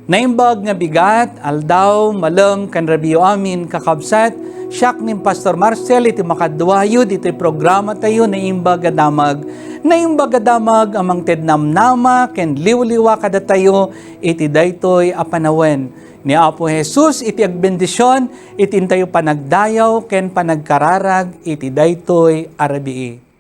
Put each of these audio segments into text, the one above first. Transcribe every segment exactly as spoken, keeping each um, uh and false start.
Naimbag nga bigat, aldaw, malem, ken rabii amin, kakabsat, siak ni Pastor Marcel iti makadduayo ditoy programa tayo, Naimbag a Damag. Naimbag a Damag a mangted namnama ken liwliwa kadatayo iti daytoy a panawen. Ni Apo Jesus iti agbendision iti intayo panagdayaw ken panagkararag iti daytoy a rabii.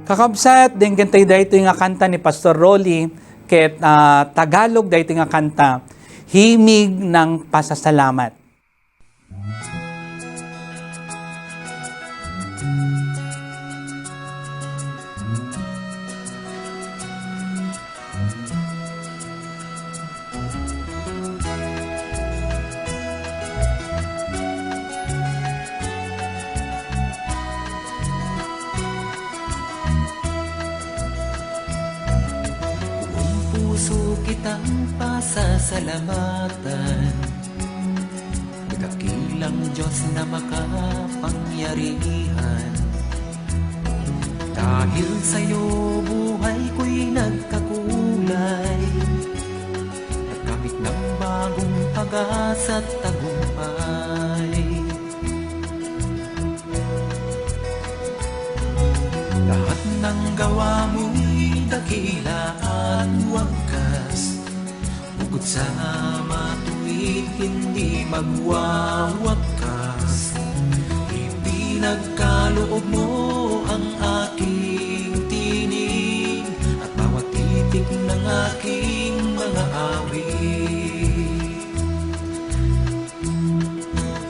Kakabsat, denggen tayo daytoy nga kanta ni Pastor Rolly, ket, ah, Tagalog daytoy nga kanta, Himig ng Pasasalamat. Buong puso kitang pasasalamatan. Dakilang Diyos na makapangyarihan. Dahil sa'yo, buhay ko'y nagkakulay. Nagkamit ng bagong pag-asa't tagumpay. Lahat ng gawa mo'y dakila at wagas. Bukod sa matuwid, hindi magwawakas. Ipinagkaloob mo ang aking tinig at bawat titik ng aking mga awit.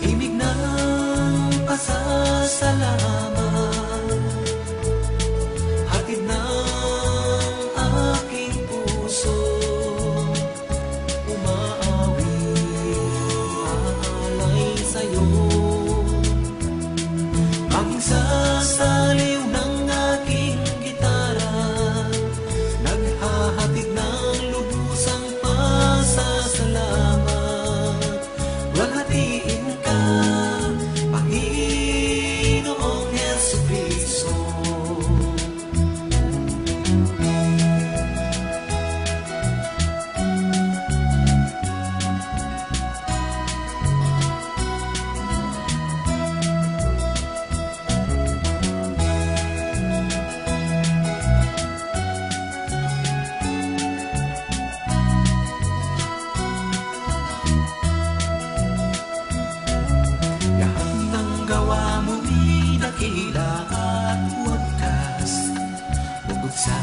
Himig ng pasasalamat, hatid ng aking puso. Umaawit, aalay sa'yo. Maging sasaliw ng aking gitara, naghahatid ng lubusang pasasalamat. Luwalhatiin ka, Panginoong Jesucristo. Lahat ng gawa mo'y dakila at wagas. Bukod sa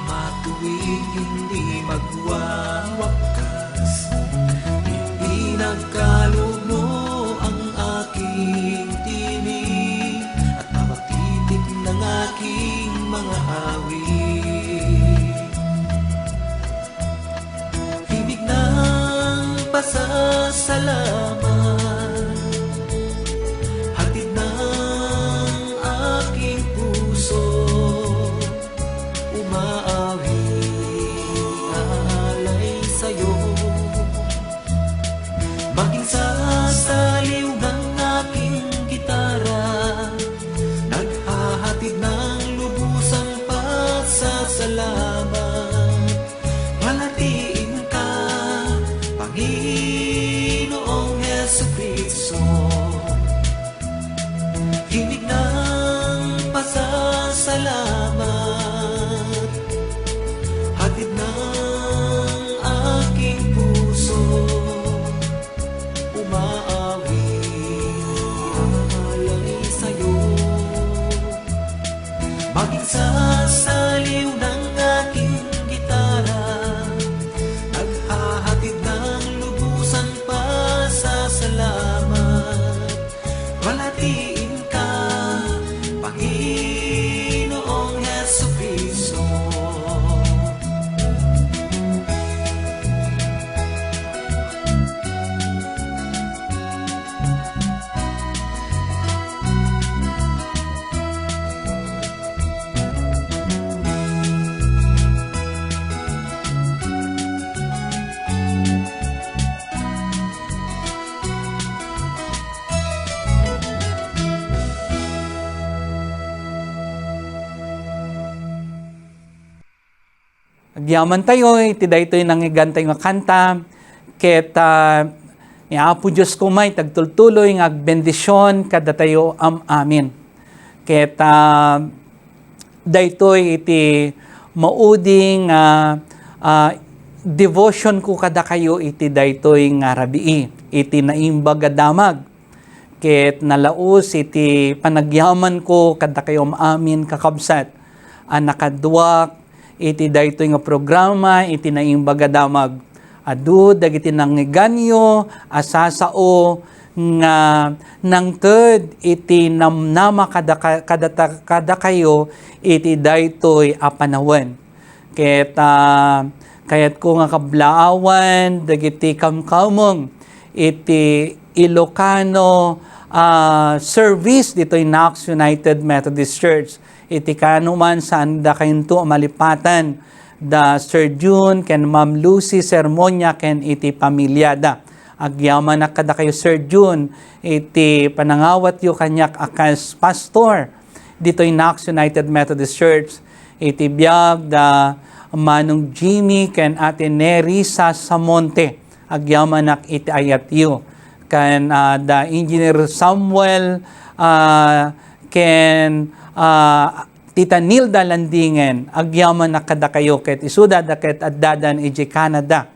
matuwid, hindi magwawakas. Ipinagkaloob mo ang aking tinig at bawat titik ng aking mga awit. Himig ng pasasalamat, hatid ng aking puso, umaawit, aalay sa'yo. Maging sasaliw ng aking gitara, naghahatid ng lubusang pasasalamat. Luwalhatiin ka, Panginoong Jesucristo. Himig ng pasasalamat, hatid ng aking puso. Umaawit, aalay sa'yo. Maging sasaliw ng aking gitara, naghahatid ng lubusang pasasalamat. Luwalhatiin ka, Panginoong Jesucristo. Agyamantayo iti daytoy nangngegantayo nga kanta, ket, ah, ni Apo Dios koma ti agtultuloy nga agbendision kadatayo am-amin. Ket, ah, daytoy iti maudi nga, ah, devotion ko kadakayo iti daytoy nga rabii, iti Naimbag a Damag. Ket nalaus iti panagyaman ko kadakayo am-amin, kakabsat, a nakaduak iti daytoy nga programa iti Naimbag a Damag. Adu dagiti nangngeganyo a sasao nga nangted iti namnama kadaka-, kadata-, kadakayo iti daytoy a panawen. Ket, ah, kayatko nga kablaawan dagiti kamkameng iti Ilocano, ah, service ditoy Knox United Methodist Church. Iti kano man, saandakayonto a malipatan da Sir Jun ken Ma'am Lucy Sermonia ken iti pamiliada. Agyamanak kadakayo, Sir Jun, iti panangawatyo kaniak a kas pastor ditoy Knox United Methodist Church, iti biag da Manong Jimmy ken Ate Nerissa Samonte. Agyamanak iti ayatyo. Ken, ah, da Engineer Samuel, ah, ken, ah, Tita Nilda Landingen, agyamanak kadakayo ket isuda da ket addadan iti Canada.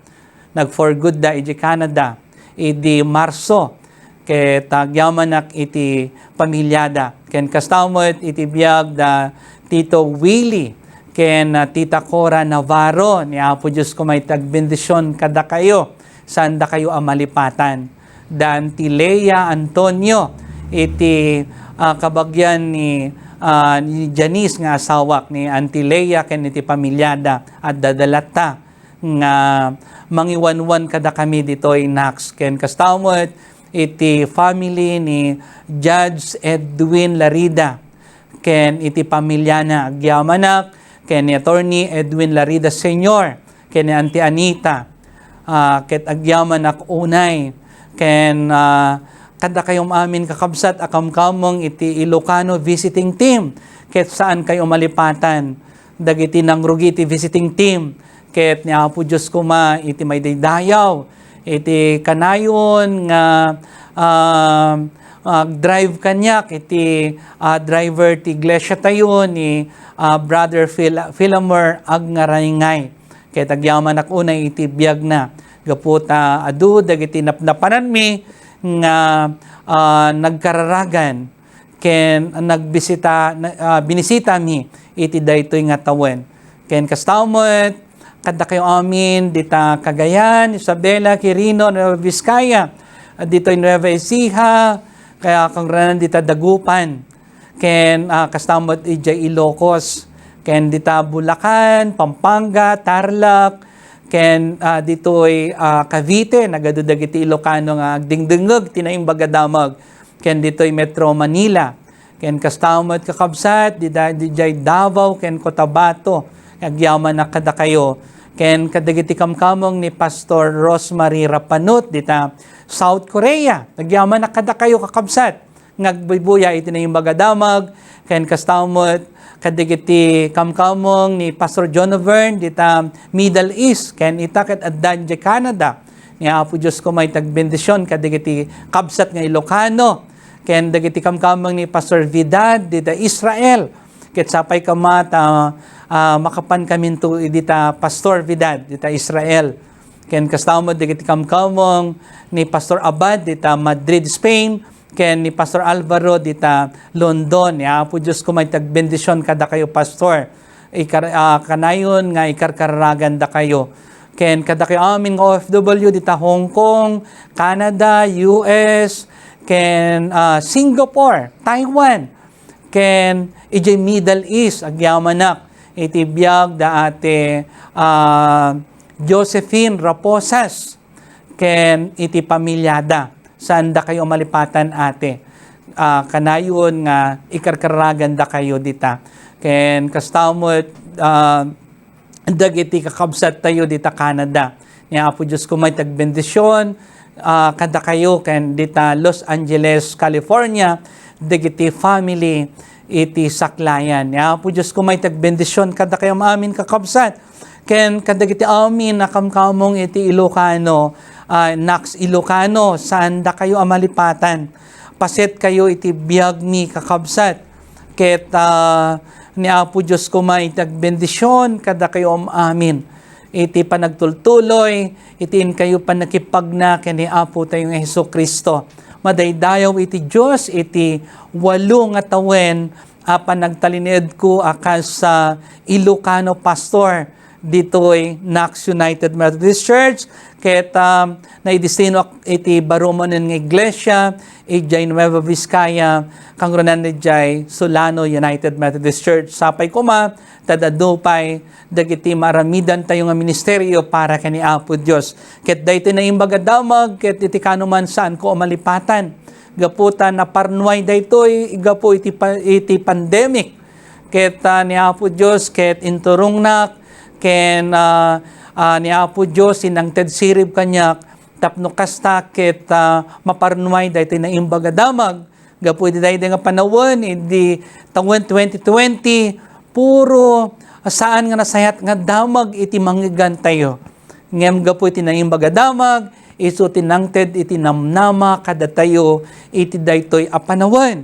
Nag-for good da iti Canada idi Marso, ket agyamanak iti pamiliada. Ken kasta met iti biag da Tito Willie ken, ah, Tita Cora Navarro. Ni Apo Dios koma iti agbendision kadakayo, saandakayo a malipatan. Da Auntie Lea Antonio iti, ah, kabagian ni, ah, ni Janice nga asawak, ni Auntie Lea ken iti pamiliada, adda da latta nga mangiwanwan kadakami ditoy Knox. Ken kasta met iti family ni Judge Edwin Larida ken iti pamiliana, agyamanak ken ni Attorney Edwin Larida Senior ken ni Auntie Anita, ah, ket agyamanak unay ken, ah, kadakayo amin, kakabsat, a kamkameng iti Ilocano visiting team, ket saankayo malipatan dagiti nangrugi ti visiting team. Ket ni Apo Dios koma iti maidaydayaw, iti kanayon nga, ah, agdrive kaniak iti, ah, driver ti iglesiatayo ni, ah, Brother Phil-, Philemon Agnaraingay. Ket agyamanak unay iti biagna, gapu ta adu dagiti napnapananmi nga, ah, nagkararagan ken nagbisita, na, ah, binisitami iti daytoy nga tawen. Ken kasta met, kadakayo amin dita Cagayan, Isabela, Quirino, Nueva Vizcaya, ditoy Nueva Ecija, kaya kangranan dita Dagupan. Ken, ah, kasta met idiay Ilocos, ken dita Bulacan, Pampanga, Tarlac, ken, ah, ditoy, ah, Cavite, nagadu dagiti Ilocano nga agdingdingngeg ti Naimbag a Damag, ken ditoy Metro Manila. Ken kasta met, kakabsat, dida-, didiay Davao ken Cotabato, agyamanak kadakayo. Ken kadagiti kamkameng ni Pastor Rosemary Rapanut dita South Korea, agyamanak kadakayo, kakabsat, nga agbuybuya iti Naimbag a Damag, ken kasta met kadagiti kamkameng ni Pastor John Overn dita Middle East, ken ita ket adda idiay Canada. Ni Apo Dios koma iti agbendision kadagiti kabsat nga Ilocano, ken dagiti kamkameng ni Pastor Vidal dita Israel. Ket sapay koma ta, ah, makapankaminto dita Pastor Vidal dita Israel. Ken kasta met dagiti kamkameng ni Pastor Abad dita Madrid, Spain, ken ni Pastor Alvaro dita London. Ni Apo Dios koma iti agbendision kadakayo, Pastor. Ikar-, ah, kanayon nga ikarkararagandakayo. Ken kadakayo amin nga O F W dita Hong Kong, Canada, U S, ken, ah, Singapore, Taiwan, ken idiay Middle East, agyamanak iti biag da Ate, ah, Josephine Raposas ken iti pamiliada. Saandakayo malipatan, Ate. Ah, kanayon nga ikarkararagandakayo dita. Ken kasta met, ah, dagiti kakabsattayo dita Canada. Ni Apo Dios koma iti agbendision, ah, kadakayo ken dita Los Angeles, California, dagiti family iti saklayan. Ni Apo Dios koma iti agbendision kadakayo amin, kakabsat. ken kadagiti amin a kamkamong iti Ilocano, ah, Nax Ilocano, saan dakayo a malipatan. Paset kayo iti biag mi, kakabsat. Ket, ah, ni Apo Dios koma iti agbendision kadakayo am-amin iti panagtultuloy iti inkayo pannakipagna ken ni Apo tayo nga Jesu-Cristo. Madaydayaw iti Dios iti walo nga tawen a panagtalinaedko a kas, ah, Ilocano pastor ditoy Nax United Methodist Church, ket, ah, naidestinoak iti baro manen nga iglesia, idiay Nueva Vizcaya, kangrunaan idiay Solano United Methodist Church. Sapay koma, ta adu pay dagiti maaramidantayo nga ministerio para ken ni Apo Dios. Ket daytoy naimbag a damag, ket iti kano man saanko a malipatan. Gapu ta naparnuay daytoy, gapu iti pa-, iti pandemic. Ket, ah, ni Apo Dios ket inturongnak, ken, ah, ah, ni Apo Dios ti nangted sirib kaniak, tapno kasta ket, ah, maparnuay daytoy naimbag a damag. Gapu iti daydi nga panawen, idi tawen twenty twenty, puro saan nga nasayaat nga damag iti mangngeggantayo. Ngem gapu iti naimbag a damag, isu ti nangted iti namnama kadatayo iti daytoy a panawen.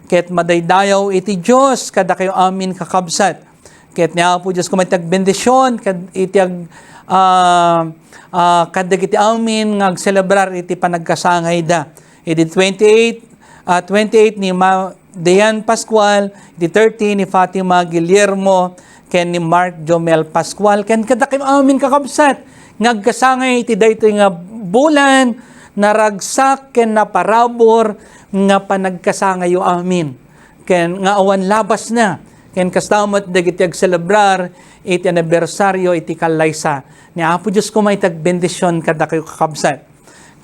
Ket madaydayaw iti Dios kadakayo amin, kakabsat. Ket ni Apo Dios koma iti agbendision, kad-, iti ag-, ah, ah, kadagiti amin nga agselebrar iti panagkasangayda. Iti twenty-eight, ah, twenty-eight ni Ma-, Diane Pascual, iti thirty ni Fatima Guillermo, ken ni Mark Jomel Pascual, ken kadakayo amin, kakabsat, nga agkasangay iti daytoy nga bulan, naragsak ken naparabur nga panagkasangayo amin, ken nga awan labasna, ken kasta met dagiti agselebrar iti anibersario iti kallaysa. Ni Apo Dios koma iti agbendision kadakayo, kakabsat.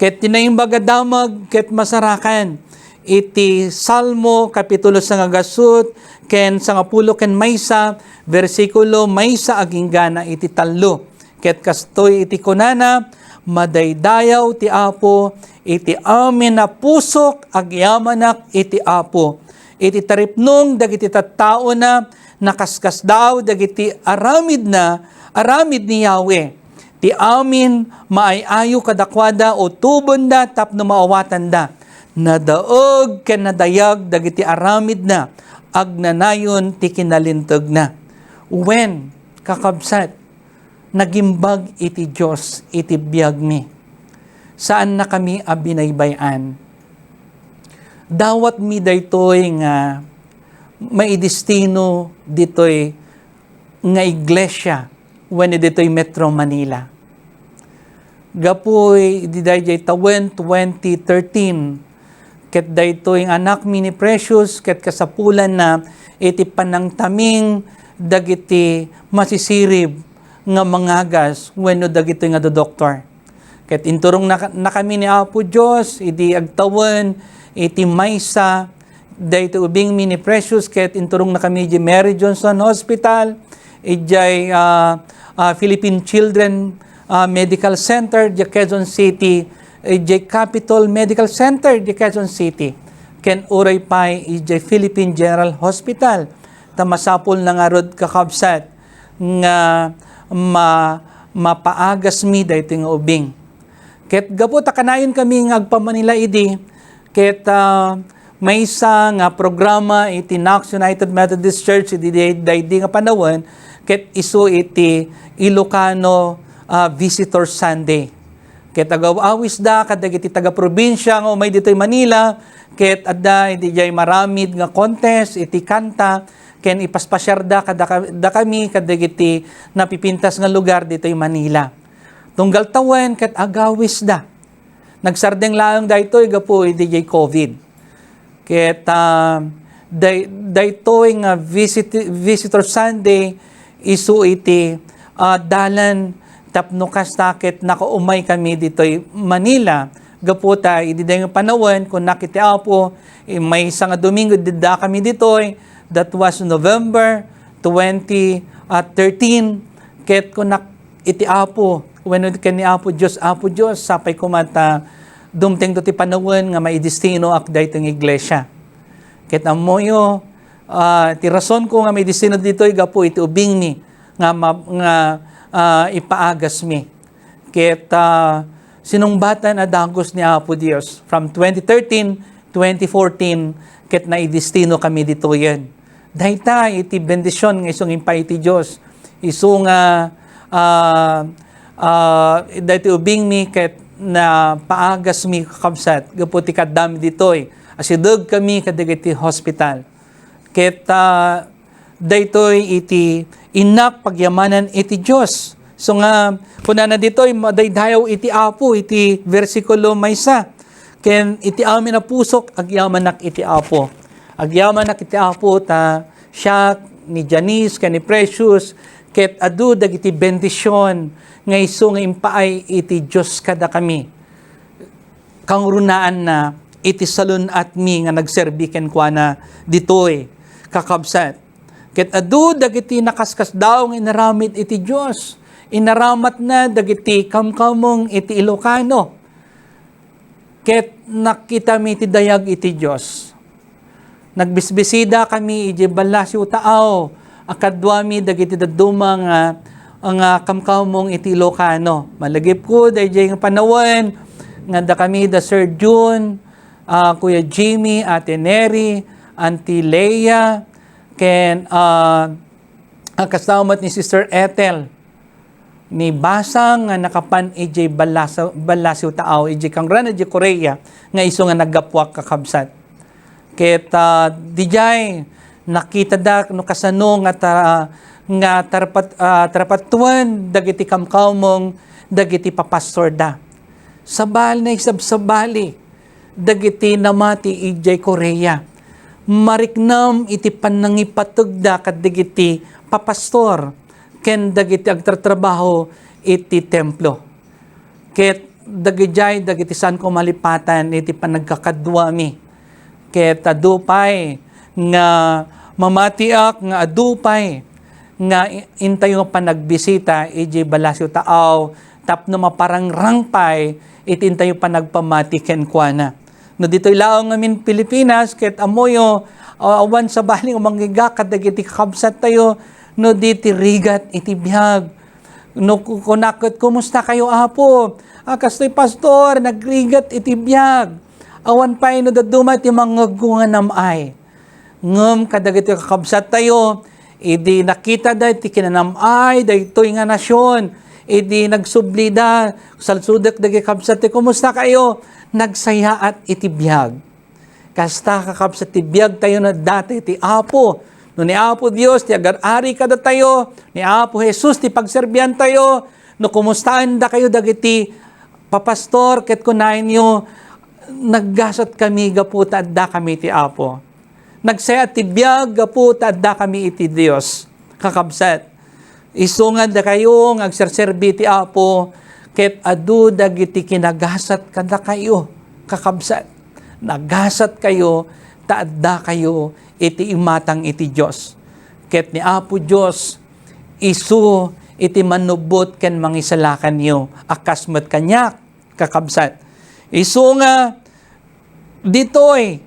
Ket ti naimbag a damag ket masarakan iti Salmo, kapitulo sangagasut ken sangapulo ken maysa, bersikulo maysa agingga iti tallo. Ket kastoy iti kunana, "Madaydayaw ti Apo iti amin a pusok, agyamanak iti Apo. Iti taripnong dagiti tattaona, nakaskasdaaw dagiti aramidna, aramid ni Yahweh. Ti amin maay-ayo kadakuada utobenda tapno maawatanda. Nadaeg ken nadayag dagiti aramidna, agnanayon ti kinalintegna." Wen, kakabsat, nagimbag iti Dios iti biagmi. Saannakami a binaybay-an. Dawatmi daytoy nga maidestino ditoy nga iglesia wenno ditoy Metro Manila. Gapu idi daydiay tawen twenty thirteen, ket daytoy nga anakmi ni Precious ket kasapulanna iti panangtaming dagiti masisirib nga mangagas wenno dagitoy nga dodoktor. Ket inturongna-, nakami ni Apo Dios idi agtawen iti maysa daytoy ubingmi ni Precious, ket inturongnakami idiay Mary Johnson Hospital, idiay, ah, ah, Philippine Children, ah, Medical Center, idiay Quezon City, idiay Capitol Medical Center, idiay Quezon City, ken uray pay idiay Philippine General Hospital. Ta masapulna ngarud, kakabsat, nga ma-, mapaagasmi daytoy nga ubing. Ket gapu ta kanayonkaming agpamanila idi, ket, ah, maysa nga programa iti Knox United Methodist Church idi day-, daydi nga panawen, ket isu iti Ilocano, ah, Visitor Sunday. Ket agaw-awisda kadagiti taga-probinsia nga umay ditoy Manila, ket adda iti diay maramid nga contest iti kanta, ken ipaspasiarda kada-, dakami kadagiti napipintas nga lugar ditoy Manila. Tunggal tawen ket agawisda. Nagsardeng laeng daytoy gapu iti diay covid. Ket, ah, day-, daytoy nga visit-, Visitor Sunday isu iti, ah, dalan tapno kasta ket nakaumay kami ditoy Manila. Gapu ta idi daytoy nga panawen, kunak iti Apo, eh, maysa nga Domingo, didda kami ditoy. That was November twenty, ah, thirteen. Ket kunak iti Apo, wenno ken ni Apo Dios, "Apo Dios, sapay koma ta dumtengto ti panawen nga maidestinoak daytoy nga iglesia." Ket ammoyo, ah, ti rasonko nga maidestino ditoy gapu iti ubingmi nga ma-, nga, ah, ipaagasmi. Ket, ah, sinungbatan a dagus ni Apo Dios from twenty thirteen, twenty fourteen, ket naidestino kami ditoyen. Dayta iti bendision nga isu nga impay ti Dios. Isu nga, ah, ah, daytoy ubingmi ket napaagasmi, kakabsat, gapu ti kaddami ditoy. Asideg kami kadagiti hospital. Ket, ah, daytoy iti innak pagyamanan iti Dios. So nga, kunana ditoy, madaydayaw iti Apo, iti bersikulo maysa. Ken iti amin a pusok, agyamanak iti Apo. Agyamanak iti Apo, ta siak, ni Janice, ken ni Precious, ket adu dagiti bendision nga isu nga impaay iti Dios kadakami. Kangrunaan na iti salun-atmi nga nagserbi kenkuana ditoy, kakabsat. Ket adu dagiti nakaskasdaaw nga inaramid iti Dios. Inaramatna dagiti kamkameng iti Ilocano. Ket nakitami ti dayag iti Dios. Nagbisbisita kami idiay Balasiw Taaw a kaduami dagiti dadduma nga, nga kamkameng iti Ilocano. Malagipko daydiay nga panawen nga dakami da Sir Jun, ah, Kuya Jimmy, Ate Neri, Auntie Leia, ken, ah, ah, kasama met ni Sister Ethel. Ni Basang nga nakapan idiay Ballasa-, Ballasiw Taaw, idiay kangran idiay Korea, nga isu nga naggapuak, kakabsat. Ket, ah, didiay, nakitada no kasano nga ta-, nga tarpat-, ah, tarpatuen dagiti kamkameng dagiti papastorda. Sabali, naisabsabali dagiti namati idiay Korea. Mariknam iti pannangipategda kadagiti papastor ken dagiti agtartrabaho iti templo. Ket dagidiay dagiti saanko malipatan iti panagkakaduami. Ket adu pay nga mamatiak nga adu pay nga i-, intayo nga panagbisita idiay Balasiw Taaw tapno maparangrang pay iti intayo panagpamati kenkuana. No ditoy laeng ngamin Pilipinas, ket ammoyo, a-, awan sabali nga mangngegak kadagiti kakabsattayo no di ti rigat iti biag. No ku-, kunak ket, "Kumusta kayo, Apo?" "Ah, kastoy, Pastor, nagrigat iti biag. Awan pay no dadduma ti mangngegko nga nam-ay." Ngem kadagiti kakabsattayo, idi nakitada ti kinanam-ay daytoy nga nasion, idi nagsublida, salsudek dagiti kabsat ti, "Kumusta kayo?" Nagsayaat iti biag. Kasta, kakabsat, ti biagtayo no adda ti Apo. No ni Apo Dios ti agar-ari kadatayo, ni Apo Jesus ti pagserbiantayo, no kumustaen dakayo dagiti papastor ket kunaenyo, "Naggasat kami gapu ta adda kami ti Apo." Nagsayaat ti biag gapu ta adda kami iti Dios, kakabsat. Isu nga dakayo nga agserserbi ti Apo, ket adu dagiti kinagasat kadakayo, kakabsat. Nagasat kayo ta adda kayo iti imatang iti Dios. Ket ni Apo Dios, isu iti mannubbot ken mangisalakanyo a kas met kaniak, kakabsat. Isu nga ditoy,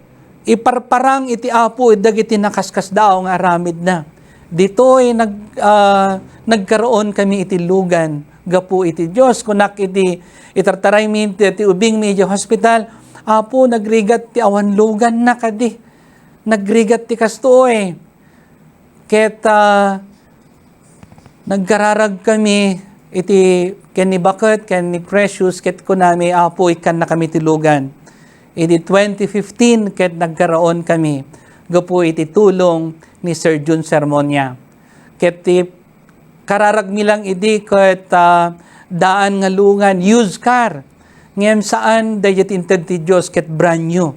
iparparang iti Apo dagiti nakaskasdaaw nga aramidna. Ditoy nag-, ah, nagkaroon kami iti lugan gapu iti Dios. Kunak iti itartaraymi ti, ti ubingmi iti hospital, "Apo, nagrigat ti awan luganna kadi. Nagrigat ti kastoy." Ket, ah, nagkararag kami iti ken ni Baket, ken ni Precious, ket kunami, "Apo, ikkanna kami ti lugan." Idi twenty fifteen, ket nagkaraon kami gapu iti tulong ni Sir Jun Sermonia. Ket ti kararagmi lang idi ket, ah, daan nga lugan, used car. Ngem saan daydi ti inted ti Dios ket brand new.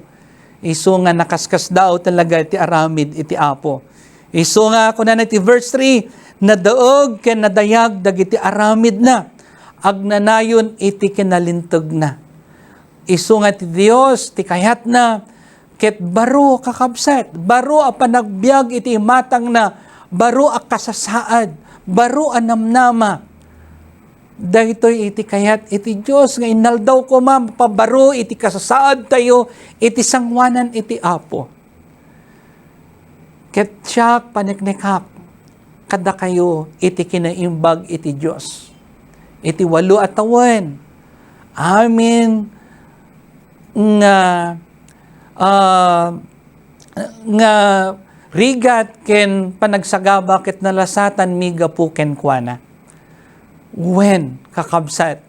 Isu nga nakaskasdaaw talaga ti aramid iti Apo. Isu nga kunana iti verse three, "Nadaeg ken nadayag dagiti aramidna, agnanayon iti kinalintegna." Isu nga ti Dios ti kayatna, ket baro, kakabsat, baro a panagbiag iti imatangna, baro a kasasaad, baro a namnama. Daytoy iti kayat iti Dios nga inaldaw koma, mapabaro iti kasasaadtayo iti sangoanan iti Apo. Ket siak, paneknekak, kadakayo iti kinaimbag iti Dios. Iti walo a tawen, amin nga, ah, nga rigat ken panagsagaba ket nalasatanmi gapu kenkuana. Wen, kakabsat,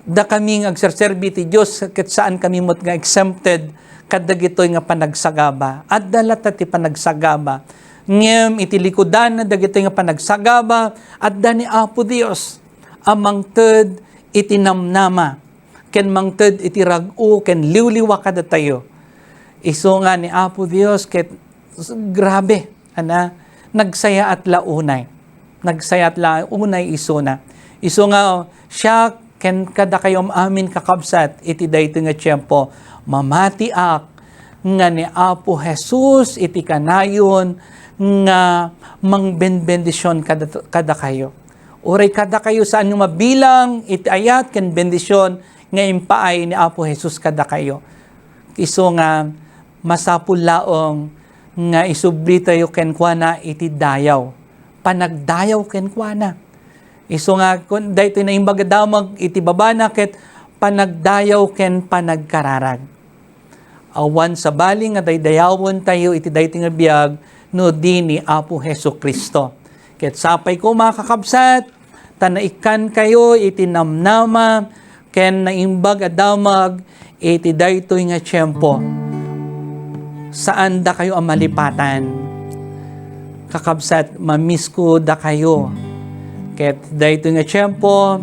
dakami nga agserserbi ti Dios ket saankami met nga exempted kadagitoy nga panagsagaba. Adda latta ti panagsagaba. Ngem iti likudan dagitoy nga panagsagaba, adda ni Apo Dios a mangted iti namnama ken mangted iti rag-o ken liwliwa kadatayo. Isu nga ni Apo Dios ket s-, grabe, ana, nagsayaat la unay. Nagsayaat la unay isuna. Isu nga, siak ken kadakayo amin, kakabsat, iti daytoy nga tiempo, mamatiak nga ni Apo Jesus iti kanayon nga mangbenbendision kada-, kadakayo. Uray kadakayo, saanyo mabilang iti ayat ken bendision nga impaay ni Apo Jesus kadakayo. Isu nga masapul laeng nga isublitayo kenkuana iti dayaw, panagdayaw kenkuana. Isu nga kun daytoy naimbag a damag iti babana ket panagdayaw ken panagkararag. Awan sabali nga daydayawentayo iti daytoy nga biag no di ni Apo Jesu-Cristo. Ket sapay koma, kakabsat, ta naikkankayo iti namnama ken naimbag a damag iti daytoy nga tiempo. Saandakayo a malipatan. Kakabsat, mamisko dakayo. Ket daytoy nga tiempo,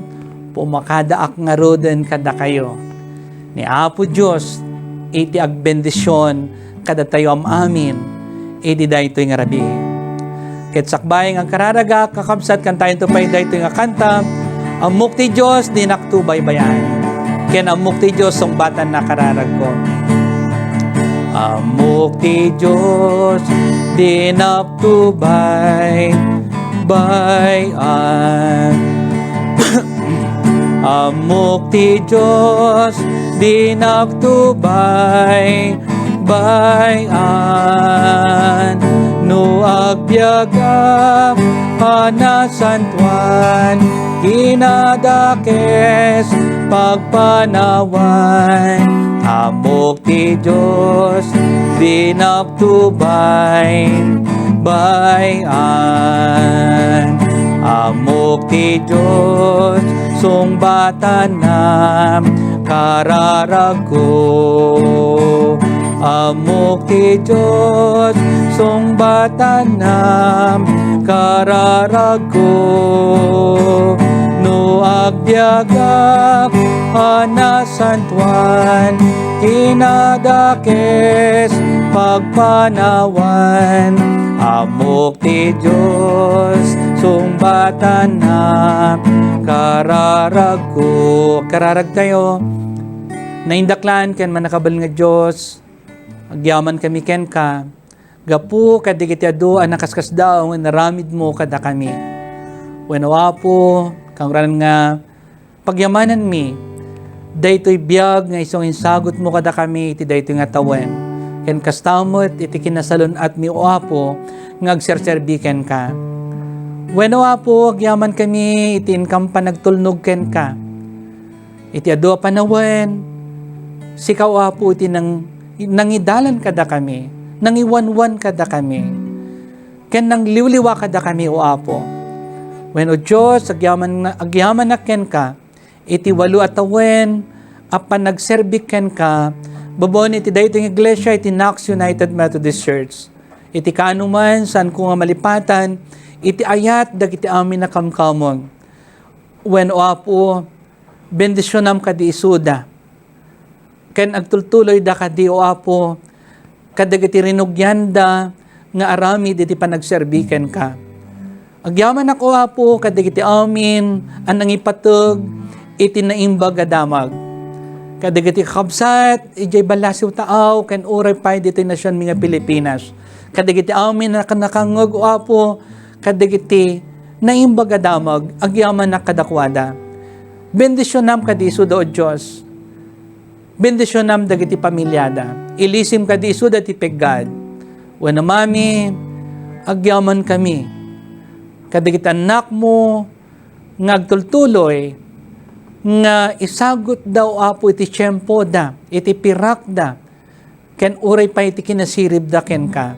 pumakadaak ngaruden kadakayo. Ni Apo Dios iti agbendision kadatayo am-amin idi daytoy nga rabii. Ket sakbay nga agkararagak, kakabsat, kantayonto pay daytoy nga kanta, Ammok ti Dios, dinakto baybayan. Ken Ammok ti Dios, sungbatanna kararagko. Ammok ti Dios, dinakto bay-, bayan. Ammok ti Dios, dinakto bay-, bayan. No agbiagak a nasantuan, kinadakes pagpanawan. Ammok ti Dios, dinakto bay-, bayan. Ammok ti Dios, sungbatanna kararagko. Ammok ti Dios, sungbatanna kararagko. No agbiagak a nasantuan, kinadakes pagpanawan. Ammok ti Dios, sungbatanna kararagko. Kararagtayo. Naindaklan ken mannakabalin nga Dios, agyamankami kenka, gapu kadagiti adu a nakaskasdaaw nga inaramidmo kadakami. Wen, O Apo, kangrunan nga pagyamananmi daytoy biag nga isu nga insagutmo kadakami iti daytoy nga tawen, ken kasta met iti kinasalun-atmi, O Apo, nga agserserbi kenka. Wen, O Apo, agyamankami iti inkam panagtulnog kenka. Iti adu a panawen, sika, O Apo, iti nang-, nangidalan kadakami, nangiwanwan kadakami, ken nangliwliwa kadakami, O Apo. Wen, O Dios, agyaman-, agyamanak kenka, iti walo a tawen a panagserbi kenka, babaen iti daytoy nga iglesia iti Knox United Methodist Church. Iti kaanoman, saanko nga malipatan iti ayat dagiti amin a kamkameng. Wen, O Apo, bendisionam kadi isuda. Ken agtultuloyda kadi, O Apo, kadagiti rinugianda nga aramid iti panagserbi kenka. Agyamanak, O Apo, kadagiti amin a nangipateg iti naimbag a damag. Kadagiti kakabsat, idiay ballasiw taaw, ken uray pay ditoy nasionmi nga Pilipinas. Kadagiti amin a nakangngeg, O Apo, kadagiti naimbag a damag, agyamanak kadakuada. Bendisionam kadi isuda, O Dios. Bendisionam dagiti pamiliada. Ilisim kadi isuda ti peggad. Wen, Amami, agyamankami. kadagiti annakmo nga agtultuloy nga isagutda, O Apo, iti tiempoda, iti pirakda, ken uray pay iti kinasiribda kenka.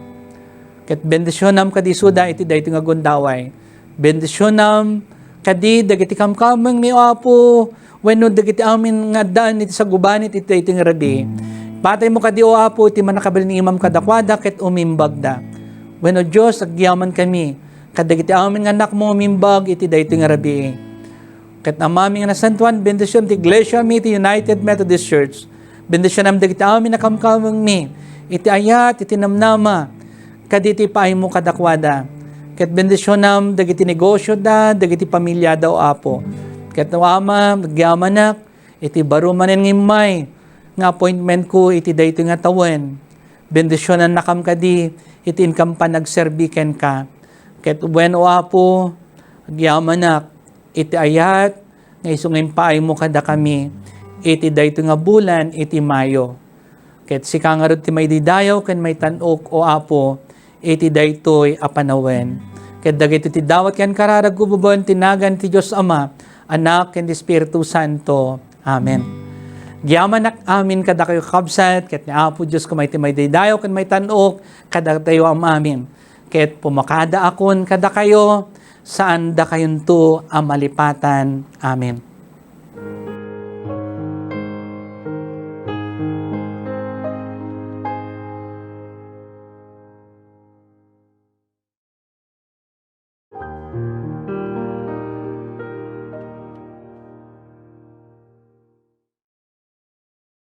Ket bendisionam kadi isuda iti daytoy nga gundaway. Bendisionam kadi dagiti kamkamengmi, O Apo, wenno dagiti amin nga addaan iti sagubanit iti daytoy nga rabii. Ipataymo kadi, O Apo, iti mannakabalin nga imam kadakuada ket umimbagda. Wenno Dios, agyamankami kadagiti amin nga annakmo umimbag iti daytoy nga rabii. Ket Amami nga nasantoan, bendision ti iglesiami iti United Methodist Church. Bendisionam dagiti amin a kamkamengmi iti ayat, iti namnama, kadagiti ipaaymo kadakuada. Ket bendisionam dagiti negosioda, dagiti pamiliada, O Apo. Ket, O Ama, agyamanak iti baro manen nga immay nga appointmentko iti daytoy nga tawen. Bendisionannakam kadi iti inkam panagserbi kenka. Ket wen, O Apo, agyamanak iti ayat nga isu nga impaaymo kadakami iti daytoy nga bulan iti Mayo. Ket sika ngarud ti maidaydayaw ken maitan-ok, O Apo, iti daytoy a panawen. Ket dagitoy ti dawat ken kararagko babaen ti nagan ti Dios Ama, Anak, ken ti Espiritu Santo. Amen. Agyamanak amin kadakayo, kakabsat, ket ni Apo Dios koma iti maidaydayaw ken maitan-ok kadatayo am-amin. Ket pumakadaakon kadakayo, saandakayonto a malipatan. Amen.